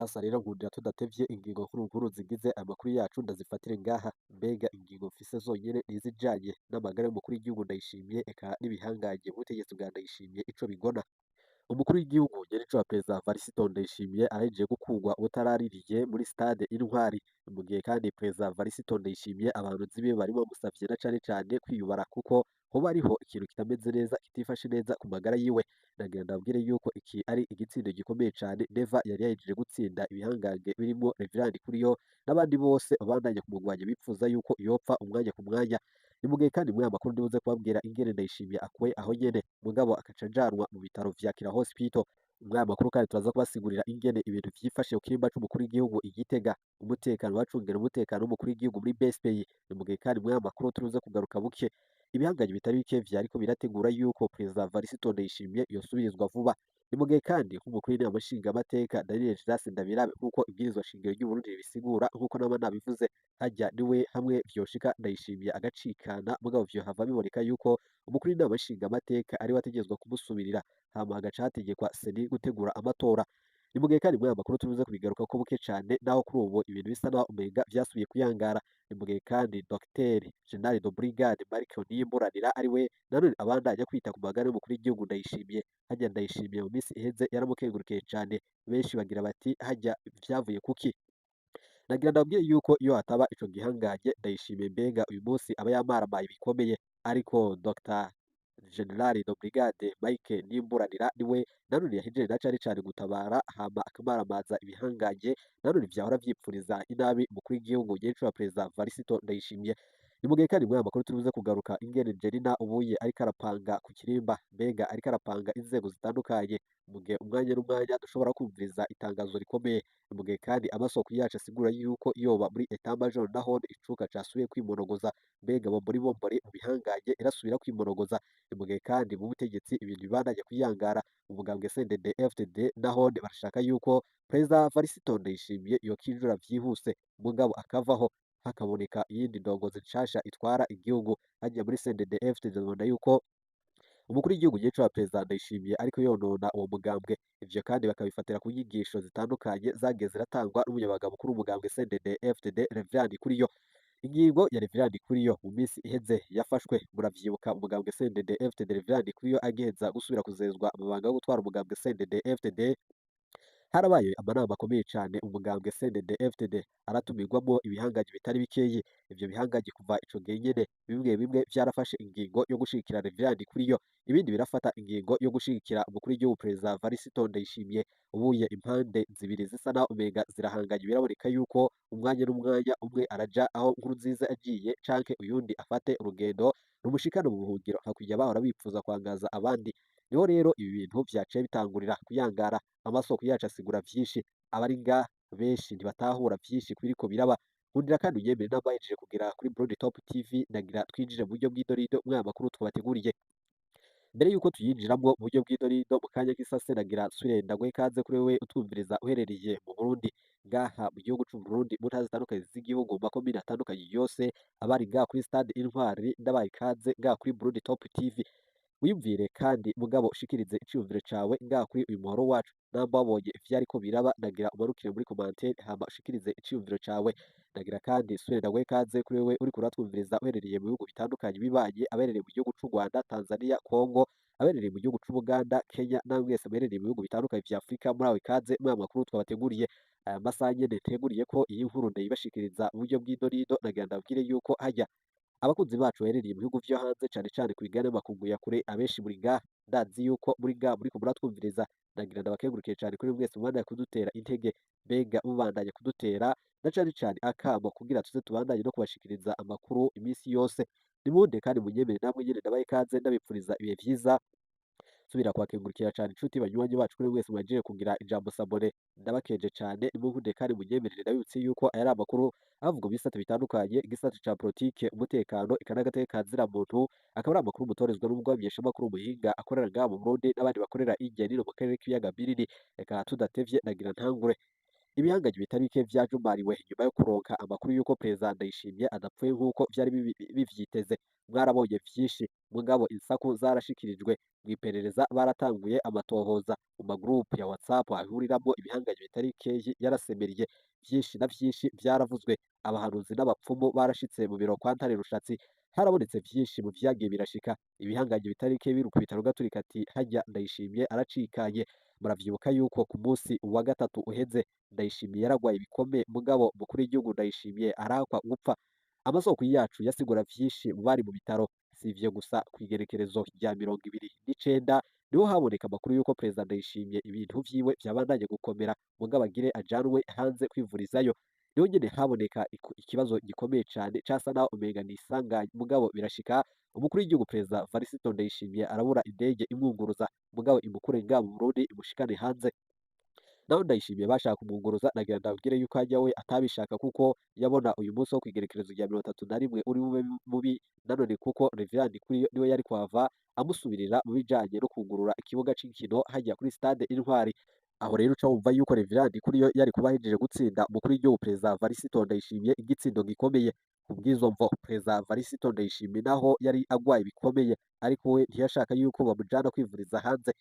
Sasa rero nkundira tudatevye, ingingo nkuru nkuru zigize amakuru yacu ndazifatire ngaha. Mbega ingingo mfise zonyene nizijanye n'amagara y'umukuru w'igihugu Ndayishimiye, eka n'ibihangange mu butegetsi bwa Ndayishimiye ico bigona. Umukuru w'igihugu nyenicubahiro Perezida Varisito Ndayishimiye ahejeje gukurwa ubutaraririye muri stade Intwari. Mu gihe kandi Perezida Varisito Ndayishimiye abahanuzi biwe bari bamusavye na cane cane kwiyubara, kuko hoba hariho ikintu kitameze neza, kitifashe neza ku magara yiwe. Nagira ndababwire yuko iki ari igitsindo gikomeye cane. Neva yari yahejeje gutsinda ibihangange birimwo Reverend Kuriyo n'abandi bose babandanya kumurwanya, bipfuza yuko yopfa umwanya ku mwanya. Ni mu gihe kandi muri aya makuru ndibuze kubabwira ingene Ndayishimiye akuwe aho nyene, mugabo akaca ajanwa mu bitaro vya Kira Hospital. Muri aya makuru kandi turaza kubasigurira ingene ibintu vyifashe ku kirimba c'umukuru w'igihugu i Gitega, umutekano bacungera umutekano w'umukuru w'igihugu muri BSPI. Ni mu gihe kandi muri aya makuru turuze kugaruka buke ibihangange bitari bike vyariko birategura yuko Perezida Varisito Ndayishimiye yosubirizwa vuba. Ni mu gihe kandi nk'umukuru w'inama nshingamateka Daniel Gilas Ndabirabe, nk'uko ibwirizwa shingiro ry'Uburundi ribisigura, nk'uko nama nabivuze, harya niwe hamwe vyoshika Ndayishimiye agacikana, mugabo vyohava biboneka yuko umukuru w'inama nshingamateka ariwe ategerezwa kumusubirira, hama hagaca hategekwa CENI gutegura amatora. Ni mu gihe kandi muri aya makuru turuze kubigaruka ko buke cane, naho kuri ubu ibintu bisa naho umenga vyasubiye kuyangara. Ni mu gihe kandi Dr General de Brigade Marc Niyimburanira ariwe nanone abandanya kwita ku magara y'umukuru w'igihugu Ndayishimiye. Harya Ndayishimiye mu minsi iheze yaramukengurukiye cane, benshi bagira bati: "Harya vyavuye kuki?" Nagira ndababwiye yuko iyo hataba ico gihangange Ndayishimiye, mbega uyu munsi aba yamaramaye bikomeye, ariko Dr General de Brigade Mike Nimburanira niwe nanone yahejeje na cane cane gutabara, hama akamaramaza ibihangange nanone vyahora vyipfuriza inabi umukuru w'igihugu nyenicubahiro Perezida Varisito Ndayishimiye. Ni mu gihe kandi muri aya makuru turibuze kugaruka ingene Angelina ubuye ariko arapanga ku kirimba, mbega ariko arapanga inzego zitandukanye, mu gihe umwanya n'umwanya dushobora kumviriza itangazo rikomeye. Ni mu gihe kandi amasoko yacu asigura yuko yoba muri état major nahone icuka casubiye kwimonogoza, mbega bombori bombori mu bihangange irasubira kwimonogoza. Ni mu gihe kandi mu butegetsi ibintu bibandanya kwiyangara. Umugambwe CNDD FDD nahone barashaka yuko Perezida Varisito Ndayishimiye yokinjura vyihuse, mugabo akavaho, hakaboneka iyindi ndongozi nshasha itwara igihugu. Hajya muri CNDD FDD babona yuko umukuru w'igihugu wa Perezida Ndayishimiye ariko yonona uwo mugambwe. Ivyo kandi bakabifatira ku nyigisho zitandukanye zagiye ziratangwa n'umunyamabanga mukuru w'umugambwe CNDD FDD, Reverend Kuriyo. Ingingo ya Reverend Kuriyo mu minsi iheze yafashwe, muravyibuka, umugambwe CNDD FDD, Reverend Kuriyo agiheza gusubira kuzezwa amabanga yo gutwara umugambwe CNDD FDD, harabaye amanama akomeye cane. Umugambwe CNDD FDD aratumirwamo ibihangange bitari bikeyi. Ivyo bihangange kuva ico gihe nyene, bimwe bimwe vyarafashe ingingo yo gushigikira Reverend Kuriyo, ibindi birafata ingingo yo gushigikira umukuru w'igihugu Perezida Varisito Ndayishimiye. Ubuye impande zibiri zisa naho umenga zirahanganye. Biraboneka yuko umwanya n'umwanya umwe araja aho Nkurunziza yagiye, canke uyundi afate urugendo rumushikana mu buhungiro, hakurya bahora bipfuza kwangaza abandi. Niho rero ibi bintu vyaciye bitangurira kuyangara. Amasoko yacu asigura vyinshi, abari ngaha benshi ntibatahura vyinshi kubiriko biraba. Nkundira kandi unyemere n'abahejeje kugera kuri Burundi Top TV, nagira twinjire mu buryo bw'idorido mwaya makuru twabateguriye. Mbere yuko tuyinjiramwo mu buryo bw'idorido mu kanya k'isase, nagira nsubire ndaguhe ikaze kuri wewe utwumviriza uherereye mu Burundi, ngaha mu gihugu c'u Burundi, mu ntara zitandukanye z'igihugu, mu makomine atandukanye yose. Abari ngaha kuri stade Intwari, ndabaye ikaze ngaha kuri Burundi Top TV. Wiyumvire kandi mugabo ushikirize iciyumviro cawe ngaha kuri uyu muhoro wacu. Namba wabonye ivyariko biraba, nagira umanukire muri commentaire, hama ushikirize iciyumviro cawe. Nagira kandi nsubire ndaguhe ikaze kuri wewe uriko uratwumviriza uherereye mu bihugu bitandukanye bibanye, aberereye mu gihugu c'u Rwanda, Tanzania, Congo, aberereye mu gihugu c'Ubuganda, Kenya, namwe mwese muherereye mu bihugu bitandukanye vya Afrika, murahawe ikaze muri aya makuru twabateguriye. Aya masaha nyene nteguriye ko iyi nkuru ndayibashikiriza mu buryo bw'idorido, nagira ndababwire yuko harya abakunzi bacu baherereye mu bihugu vyo hanze, cane cane ku migabane y'amakungu ya kure, abenshi muri ngaha, ndazi yuko muri ngaha muriko muratwumviriza. Nagira ndabakengurukiye cane kuri mwese mubandanya kudutera intege, mbega mubandanya kudutera na cane cane akamo kugira tuze tubandanye no kubashikiriza amakuru iminsi yose. Nimunde kandi munyemere namwe nyene ndabahe ikaze, ndabipfuriza ibihe vyiza. Subira kubakengurukira cane inshuti banywanyi bacu, kuri mwese mwagiye kugira ijambo s'abonner, ndabakeje cane. Nimunkunde kandi munyemerere ndabibutse yuko aya ari amakuru avuga mu bisata bitandukanye: igisata ca politike, umutekano, eka n'agateka ka zina muntu. Akaba ari amakuru mutorezwa n'umugwamenyeshamakuru muhinga akorera ngaha mu Burundi n'abandi bakorera hirya no hino mu karere k'ibiyaga binini. Reka tudatevye, nagira ntangure. Ibihangange bitari bike vyajumariwe nyuma yo kuronka amakuru y'uko Perezida Ndayishimiye adapfuye nk'uko vyari bivyiteze. Mwarabonye vyinshi, mugabo insaku zarashikirijwe mw'iperereza, baratanguye amatohoza mu magroupe ya WhatsApp ahuriramwo ibihangange bitari bikeyi yarasemeriye. Vyinshi na vyinshi vyaravuzwe, abahanuzi n'abapfumu barashitse mu biro kwa Ntare Rushatsi, harabonetse vyinshi mu vyagiye birashika. Ibihangange bitari bike birukubita rugaturika ati harya Ndayishimiye aracikanye. Muravyibuka yuko ku munsi wa gatatu uheze Ndayishimiye yaragwaye ibikomeye, mugabo umukuru w'igihugu Ndayishimiye arakwa gupfa. Amasoko yacu yasigura vyinshi mu bari mu bitaro. Si ivyo gusa, kw'igerekerezo rya 29 niho haboneka amakuru y'uko Perezida Ndayishimiye ibintu vyiwe vyabandanye gukomera, mugabo agire ajanwe hanze kwivurizayo. Niho nyene haboneka ikibazo gikomeye cane casa naho umenga n'isanganya, mugabo birashika umukuru w'igihugu Perezida Varisito Ndayishimiye arabura indege imwunguruza, mugabo imukure ngaha mu Burundi imushikane hanze. Naho Ndayishimiye bashaka kumwunguruza, nagira ndababwire yuko harya we atabishaka, kuko yabona uyu munsi wo kw'igerekerezo rya 31 uri bube mubi nanone, kuko Reverend Ndikuriyo niwe yari kuhava amusubirira mu bijanye no kugurura ikibuga c'inkino hajya kuri stade Intwari. Aho rero uca wumva yuko Reverend Ndikuriyo yari kuba ahejeje gutsinda umukuru w'igihugu Perezida Varisito Ndayishimiye igitsindo gikomeye. Kubw'izo mvo Perezida Varisito Ndayishimiye naho yari agwaye bikomeye, ariko we ntiyashaka yuko bamujana kwivuriza hanze.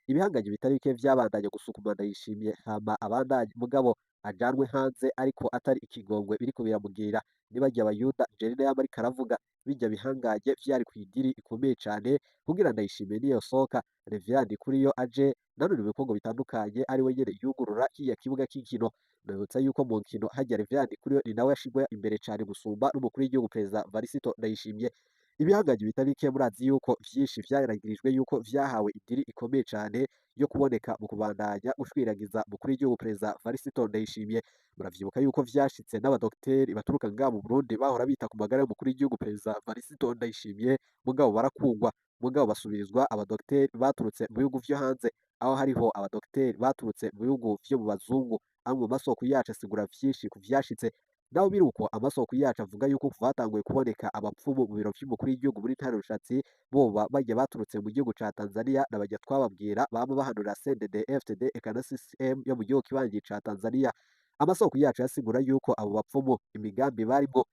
Ibihangange bitari bike vyabandanye gusukuma Ndayishimiye hama abandanye, mugabo ajanwe hanze, ariko atari ikigongwe biriko biramugirira. Nibajya abayuda Angelina yama ariko aravuga, bijya bihangange vyari kw'idiri ikomeye cane kugira Ndayishimiye niyosohoka Reverend Ndikuriyo aje nanone mu bikorwa bitandukanye ari we nyene yugurura kiriya kibuga c'inkino. Nabibutsa yuko mu nkino harya Reverend Ndikuriyo ni nawe yashigwa imbere cane gusumba n'umukuru w'igihugu Perezida Varisito Ndayishimiye. Ibihangange bitari bike murazi yuko vyinshi vyaragirijwe yuko vyahawe idiri ikomeye cane yo kuboneka mu kubandanya gushwiragiza umukuru w'igihugu Perezida Varisito Ndayishimiye. Muravyibuka yuko vyashitse n'abadokiteri baturuka ngaha mu Burundi bahora bita ku magara y'umukuru w'igihugu Perezida Varisito Ndayishimiye, mugabo barakugwa, mugabo basubirizwa abadokiteri baturutse mu bihugu vyo hanze, aho hariho abadokiteri baturutse mu bihugu vyo mu bazungu. Amwe mu masoko yacu asigura vyinshi ku vyashitse. Naho biruko amasoko yacu avuga yuko kuva hatanguye kuboneka abapfumu mu biro vy'umukuru w'igihugu muri Ntare Rushatsi, boba bajya baturutse mu gihugu ca Tanzania, na bajya twababwira bama bahanurira CNDD FDD eka na CCM yo mu gihugu kibanyi ca Tanzania. Amasoko yacu yasigura yuko abo bapfumu imigambi barimwo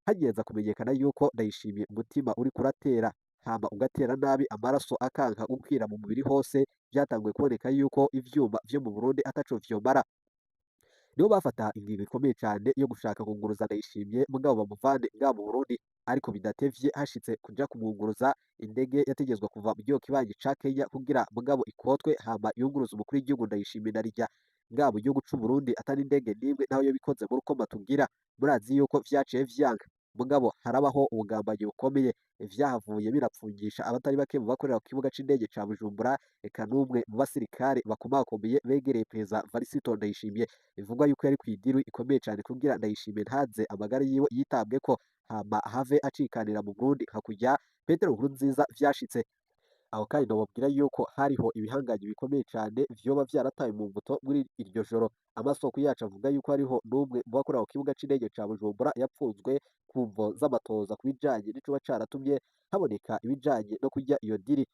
hagenza kumenyekana yuko Ndayishimiye umutima uri kuratera hama ugatera nabi, amaraso akanka gukwira mu mubiri hose. Vyatanguye kuboneka yuko ivyuma vyo mu Burundi ataco vyomara. Nibo bafata ingingo ikomeye cane yo gushaka kunguruza Ndayishimiye, mugabo bamuvane ngaha mu Burundi, ariko bidatevye hashitse kuja kumwunguruza, indege yategezwa kuva mu gihugu kibanyi ca Kenya kugira mugabo ikotwe hama yunguruza umukuru w'igihugu Ndayishimiye na rirya ngaha mu gihugu c'u Burundi atari indege n'imwe naho yo bikoze muri uko matugira. Murazi yuko vyaciye vyanka, mugabo harabaho ubugambanyi bukomeye, vyahavuye birapfungisha abatari bake mu bakorera ku kibuga c'indege ca Bujumbura, eka n'umwe mu basirikare bakomakomeye begereye Perezida Varisito Ndayishimiye. Bivugwa yuko yari kw'idiru ikomeye cane kugira Ndayishimiye ntaze amagara yiwe yitabweko hama have acikanira mu Burundi nka kurya Petero Nkurunziza vyashitse. Aho kandi nobabwira yuko hariho ibihangange bikomeye cane vyoba vyarataye mu mvuto muri iryo joro. Amasoko yacu avuga yuko hariho n'umwe mu bakorera ku kibuga c'indege ca Bujumbura yapfunzwe ku mvo z'amatoza ku bijanye n'icoba caratumye haboneka ibijanye no kurya iyo diri.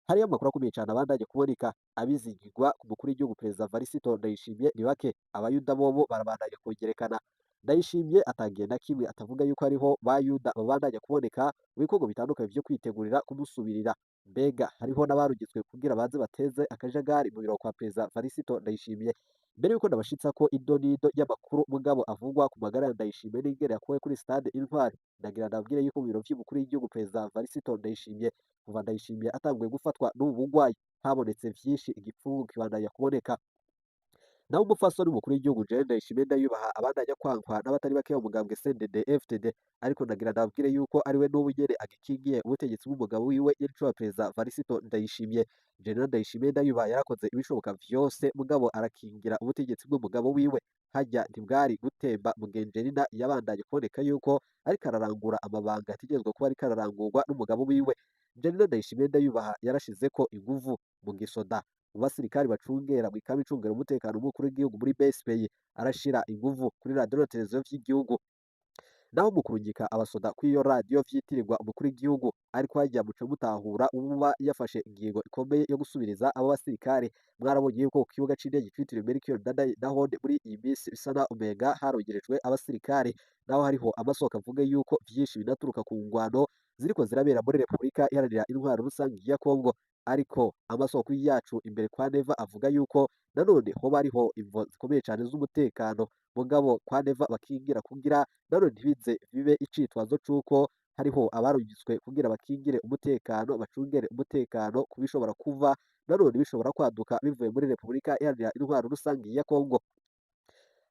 Hariyo amakuru akomeye cane abandanye kuboneka. Abizigirwa ku mukuru w'igihugu Perezida Varisito Ndayishimiye ni bake, abayuda bobo barabandanya kongerekana. Ndayishimiye atagiye na kimwe atavuga yuko hariho bayuda babandanya kuboneka mu bikorwa bitandukanye vyo kwitegurira kumusubirira. Mbega hariho n'abarungitswe kugira baze bateze akajagari mu biro kwa Perezida Varisito Ndayishimiye. Mbere yuko ndabashitsa ko ido n'ido y'amakuru mugabo avugwa ku magara ya Ndayishimiye n'ingene yakuwe kuri stade Intwari, ndagira ndababwire yuko mu biro vy'umukuru w'igihugu Perezida Varisito Ndayishimiye, kuva Ndayishimiye atanguye gufatwa n'ubu bugwayi, habonetse vyinshi, igipfungu kibandanya kuboneka. Naho umupfasoni w'umukuru w'igihugu Jewe Ndayishimiye ndayubaha abandanya kwankwa n'abatari bake mu mugambwe CNDD FDD, ariko ndagira ndababwire yuko ariwe n'ubu nyene agikingiye ubutegetsi bw'umugabo wiwe nyene Perezida Varisito Ndayishimiye. General Ndayishimiye ndayubaha yarakoze ibishoboka vyose, mugabo arakingira ubutegetsi bw'umugabo wiwe. Harya ntibwari gutemba Mugenjerina yabandanye kuboneka yuko ariko ararangura amabanga ategerezwa kuba ariko ararangurwa n'umugabo wiwe. General Ndayishimiye ndayubaha yarashizeko inguvu mu gisoda, mu basirikari bacungera mw'ikambi icungera umutekano w'umukuru w'igihugu muri BSPI, arashira inguvu kuri radio na televiziyo vy'igihugu. Naho mu kurungika abasoda kw'iyo radiyo vyitirirwa umukuru w'igihugu, ariko harya muca mutahura uba yafashe ingingo ikomeye yo gusubiriza abo basirikare. Mwarabonye yuko ku kibuga c'indege citiriwe Melchior Ndadaye nahone muri iyi minsi bisa naho umenga harongerejwe abasirikare, naho hariho amasoko avuga yuko vyinshi binaturuka ku ngwano ziriko zirabera muri Repubulika Iharanira Intwaro Rusangi ya Kongo. Ariko amasoko yacu imbere kwa Neva avuga yuko nanone hoba hariho imvo zikomeye cane z'umutekano, mugabo kwa Neva bakingira kugira nanone ntibize bibe icitwazo c'uko hariho abarungitswe kugira bakingire umutekano, bacungere umutekano ku bishobora kuva nanone bishobora kwaduka bivuye muri Repubulika Iharanira Intwaro Rusangi ya Kongo.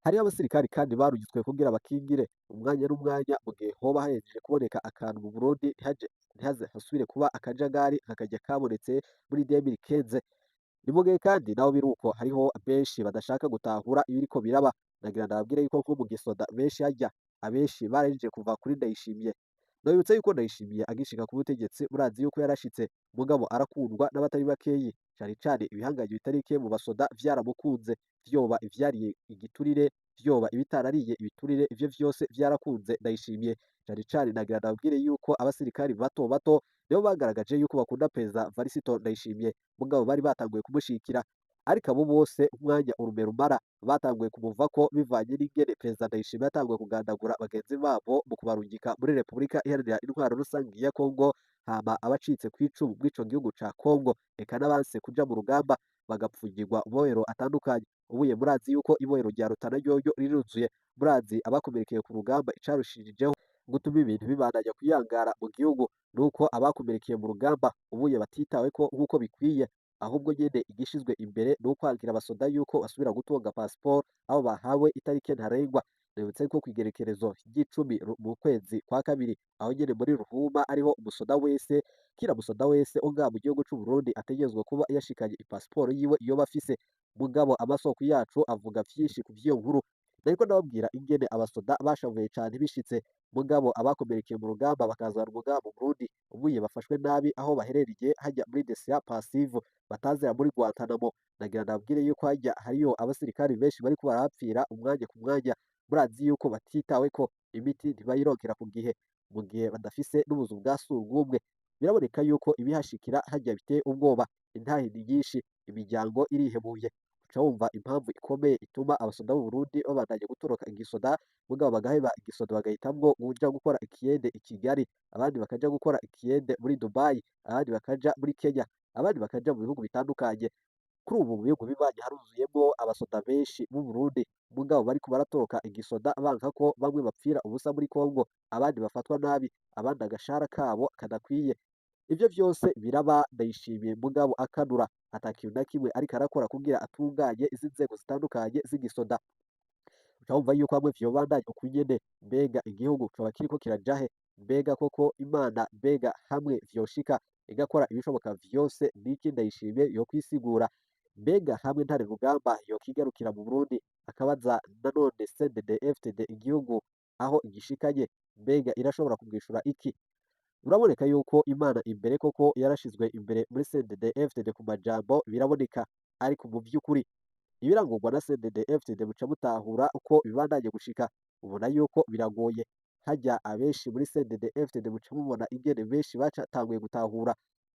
Hariho abasirikari kandi barungitswe kugira bakingire umwanya n'umwanya mu gihe hoba hahejeje kuboneka akantu mu Burundi, ntihaze hasubire kuba akajagari nka karya kabonetse muri 2015. Ni mu gihe kandi naho biruko hariho benshi badashaka gutahura ibiriko biraba. Nagira ndababwire yuko nko mu gisoda benshi harya abenshi barahejeje kuva kuri Ndayishimiye. Nabibutsa yuko Ndayishimiye agishika ku butegetsi murazi yuko yarashitse, mugabo arakundwa n'abatari bakeyi, cane cane ibihangange bitari bike mu basoda vyaramukunze, vyoba ivyariye igiturire, vyoba ibitarariye ibiturire, ivyo vyose vyarakunze Ndayishimiye. Cane cane nagira ndababwire yuko abasirikari bato bato nibo bagaragaje yuko bakunda Perezida Varisito Ndayishimiye, mugabo bari batanguye kumushikira, ariko abo bose umwanya urume rumara batanguye kumuvako bivanye n'ingene Perezida Ndayishimiye yatanguye kugandagura bagenzi babo mu kubarungika muri Repubulika Iharanira Intwaro Rusangi ya Kongo, hama abacitse kw'icumu bw'ico gihugu ca Kongo, eka n'abanse kuja mu rugamba bagapfungirwa mu mabohero atandukanye. Ubuye murazi yuko ibohero rya Rutana ryoryo riruzuye, murazi abakomerekeye ku rugamba icarushirijeho gutuma ibintu bibandanya kuyangara mu gihugu nuko abakomerekeye mu rugamba ubuye batitaweko nk'uko bikwiye, ahubwo nyene igishizwe imbere n'ukwangira abasoda yuko basubira gutunga pasiporo aho bahawe itarike ntarengwa. Nibutse ko kw'igerekerezo ry'icumi mu kwezi kwa kabiri aho nyene muri Ruhuma ariho umusoda wese, kira musoda wese wo ngaha mu gihugu c'u Burundi ategerezwa kuba yashikanye ipasiporo yiwe yoba afise. Mugabo amasoko yacu avuga vyinshi ku vy'iyo nkuru. Nariko ndababwira ingene abasoda bashavuye cane bishitse, mugabo abakomerekeye mu rugamba bakazanwa ngaha mu Burundi ubuye bafashwe nabi aho baherereye hajya muri Desia Passive batazira muri Guantanamo. Nagira ndababwire yuko hajya hariyo abasirikari benshi bariko barahapfira umwanya ku mwanya, murazi yuko batitaweko, imiti ntibayironkera ku gihe, mu gihe badafise n'ubuzu bwa surwumwe. Biraboneka yuko ibihashikira hajya biteye ubwoba, intahe ni nyinshi, imiryango irihebuye. Uca wumva impamvu ikomeye ituma abasoda b'u Burundi babandanya gutoroka igisoda, mugabo bagaheba igisoda bagahitamwo kuja gukora ikiyede i Kigali, abandi bakaja gukora ikiyede muri Dubai, abandi bakaja muri Kenya, abandi bakaja mu bihugu bitandukanye. Kuri ubu mu bihugu bibanyi haruzuyemwo abasoda benshi b'u Burundi, mugabo bariko baratoroka igisoda banka ko bamwe bapfira ubusa muri Kongo, abandi bafatwa nabi, abandi agashahara kabo kadakwiye. Ivyo vyose biraba Ndayishimiye mugabo akanura, ata kintu na kimwe ariko arakora kugira atunganye izi nzego zitandukanye z'igisoda. Uca wumva yuko hamwe vyobandanya uku nyene, mbega igihugu coba kiriko kiraja he? Mbega koko Imana, mbega hamwe vyoshika igakora ibishoboka vyose niki Ndayishimiye yokwisigura? Mbega hamwe Ntare Rugamba yokigarukira mu Burundi akabaza nanone CNDD-FDD igihugu aho igishikanye, mbega irashobora kumwishura iki? Biraboneka yuko Imana imbere koko yarashizwe imbere muri CNDD-FDD ku majambo biraboneka, ariko mu vy'ukuri ibirangurwa na CNDD-FDD muca mutahura uko bibandanye gushika, ubona yuko biragoye. Harya abenshi muri CNDD-FDD muca mubona ingene benshi batanguye gutahura.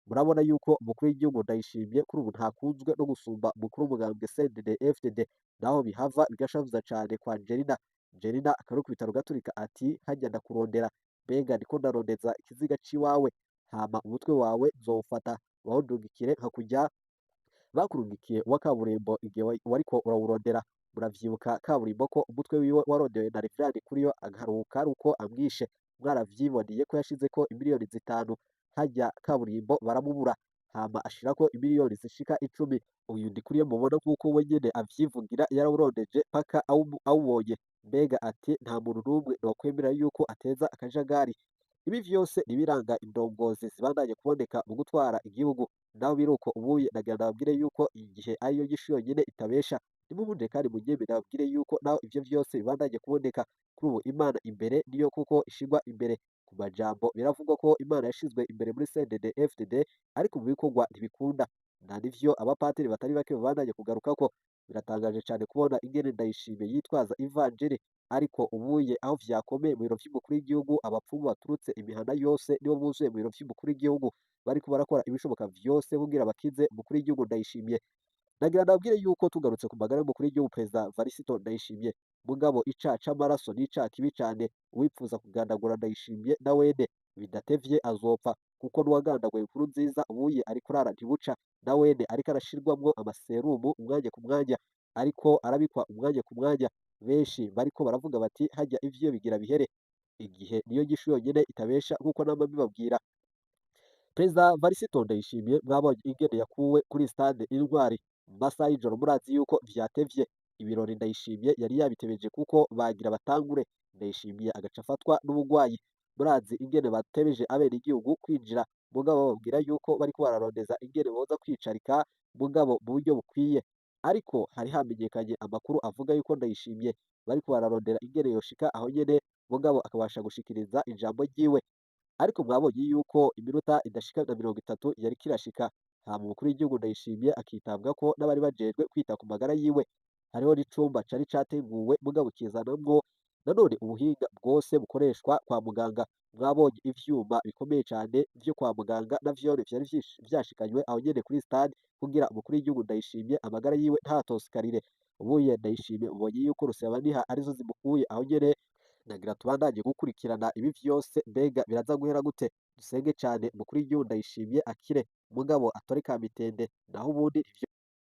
Murabona yuko umukuru w'igihugu Ndayishimiye kuri ubu ntakunzwe no gusumba umukuru w'umugambwe CNDD-FDD, naho bihava bigashavuza cane kwa Angelina. Angelina akarukubita rugaturika ati harya ndakurondera, mbega ndiko ndarondeza ikiziga c'iwawe, hama umutwe wawe nzowufata bawundungikire nka kurya bakurungikiye uwa kaburimbo igihe wariko urawurondera. Muravyibuka kaburimbo ko umutwe wiwe warondewe na Reverend Kuriyo agaharuka ari uko amwishe. Mwaravyiboneye ko yashizeko imiliyoni 5 harya kaburimbo baramubura, hama ashirako imiliyoni zishika 10. Uyu Ndikuriyo mubona nk'uko we nyene avyivugira yarawurondeje paka awubonye. Mbega ati nta muntu n'umwe nokwemera yuko ateza akajagari. Ibi vyose nibiranga indongozi zibandanye kuboneka mu gutwara igihugu. Naho biruko ubuye nagira ndababwire yuko igihe ariyo nyishu yonyene itabesha. Nimubunde kandi munyemere ndababwire yuko naho ivyo vyose bibandanye kuboneka, kuri ubu Imana imbere niyo kuko ishigwa imbere. Ku majambo biravugwa ko Imana yashizwe imbere muri CNDD-FDD, ariko mu bikorwa ntibikunda. Nta nivyo abapatiri batari bake babandanye kugarukako. Biratangaje cane kubona ingene Ndayishimiye yitwaza ivanjiri. Ariko ubuye aho vyakomeye mu biro vy'umukuru w'igihugu, abapfumu baturutse imihana yose nibo buzuye mu biro vy'umukuru w'igihugu, bariko barakora ibishoboka vyose kugira bakize umukuru w'igihugu Ndayishimiye. Nagira ndababwire yuko tugarutse ku magara y'umukuru w'igihugu Perezida Varisito Ndayishimiye, mugabo icaha c'amaraso n'icaha kibi cane. Uwipfuza kugandagura Ndayishimiye na wene bidatevye azopfa, kuko n'uwagandaguye Nkurunziza ubuye ariko arara ntibuca, na wene ariko arashirwamwo amaserumu umwanya ku mwanya, ariko arabikwa umwanya ku mwanya. Benshi bariko baravuga bati harya ivyo bigira bihere. Igihe niyo nyishu yonyene itabesha nkuko nama mbibabwira. Perezida Varisito Ndayishimiye mwabonye ingene yakuwe kuri stade Intwari mu masaha y'ijoro, murazi yuko vyatevye. Ibirori Ndayishimiye yari yabitebeje kuko bagira batangure, Ndayishimiye agaca afatwa n'ubugwayi. Murazi ingene batebeje abenegihugu kwinjira, mugabo bababwira yuko bariko bararondeza ingene boza kwicarika mugabo mu buryo bukwiye. Ariko hari hamenyekanye amakuru avuga yuko Ndayishimiye bariko bararondera ingene yoshika aho nyene, mugabo akabasha gushikiriza ijambo ryiwe. Ariko mwabonye yuko iminota idashika na 30 yariko irashika, hama umukuru w'igihugu Ndayishimiye akitabwako n'abari bajejwe kwita ku magara yiwe. Hariho n'icumba cari categuwe mugabo kizanamwo nanone ubuhinga bwose bukoreshwa kwa muganga. Mwabonye ivyuma bikomeye cane vyo kwa muganga navyone vyari vyashikanywe aho nyene kuri stade kugira umukuru w'igihugu Ndayishimiye amagara yiwe ntatosikarire. Ubuye Ndayishimiye ubonye yuko Rusebaniha arizo zimukuye aho nyene. Nagira tubandanye gukurikirana ibi vyose, mbega biraza guhera gute? Dusenge cane umukuru w'igihugu Ndayishimiye akire, mugabo atore kamitende, naho ubundi ivyo